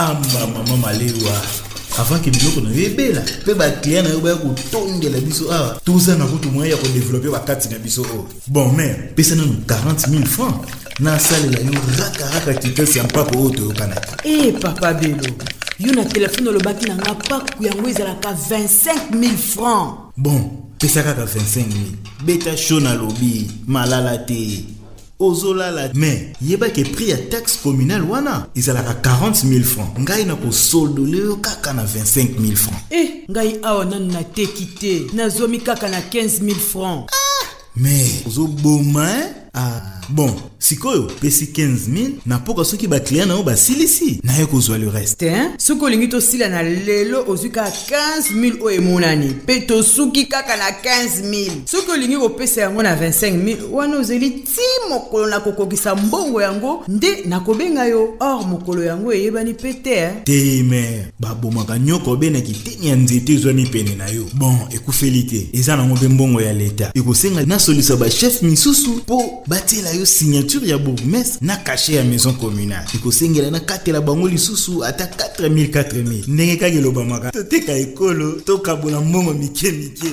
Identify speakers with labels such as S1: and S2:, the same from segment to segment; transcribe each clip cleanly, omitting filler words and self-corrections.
S1: Amba mama malewa avant ke biloko na yo ebela mpe baclient na yo baya kotondela biso awa, tozanga kutu moyen ya kodevelope bakati na biso oyo. Bon, mare, pesa nanu 40 000 francs, nasalela yo rakaraka kitasi ya mpako oyo toyokanaki.
S2: E papa Belo, yo na telefone olobaki na nga paku yango ezalaka 25 000 francs.
S1: Bon, pesa kaka 25 000, beta sho. Nalobi malala te, ozolala. Mais yebake prix ya taxe communale wana ezalaka 40 000 francs. Ngai na kosoldole yo kaka na 25 000 francs.
S2: E ngai awa nanu nateki te, nazwami kaka na 15 000 francs.
S1: Mais ozoboma, eh? Ah, bon, sikoyo pesi 15 000 na mpoka. Soki baclient na yo basilisi, naye kozwa le reste.
S2: Te, soki olingi tosila na lelo, ozwi kaka 15 000 oyo emonani mpe tosuki kaka na 15 000. Soki olingi kopesa yango na 25 000 wana, ozeli ti mokolo na kokokisa mbongo yango nde nakobenga yo. Or mokolo yango eyebani mpe te, eh.
S1: Te, mais babomaka nyoko be na kiteni ya nzete ezwami pene na yo. Bon, ekufeli te, eza nango mpe mbongo ya leta. Ekosenga nasolisa bachef misusu mpo batiela yo signature ya bourgmestre na cachet ya maison communale. Ekosengela nakatela bango lisusu ata 4000 4000, ndenge kaka elobamaka, toteka ekolo, tokabola mbongo mike mike.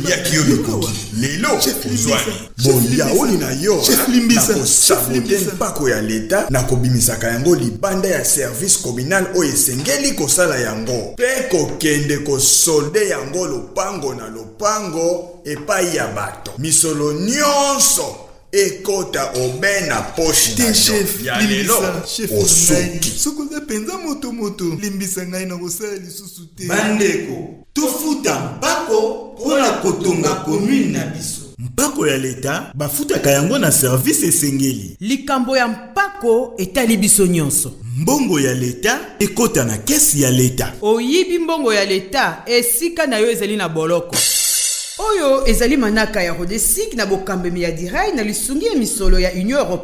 S3: Liaki yo mikoki, lelo ozwani boyaoli na yo.
S1: Chef, limbisa.
S3: Nakosabote mpako ya leta, nakobimisaka yango libanda ya service communal oyo esengeli kosala yango, mpe kokende kosolde yango lopango na lopango epai ya bato. Misolo nyonso ekota obe na poche na
S4: Te
S3: yo.
S4: chef.
S3: Ya lelo
S4: Limbisa chef na ngai.
S3: osoki.
S4: Soki oza mpenza motomoto, limbisa ngai, na kosala lisusu te.
S5: Bandeko, tofuta mpako mpo na kotonga commune na biso.
S1: Mpako ya leta, bafutaka yango na service esengeli.
S2: Likambo ya mpako etali biso nyonso.
S1: Mbongo ya leta ekota na kesi ya leta.
S2: Oyibi mbongo ya leta, esika na yo ezali na boloko. Oyo ezali manaka ya Rodesik na bokambemi ya Dirai na lisungi ya misolo ya Union européenne.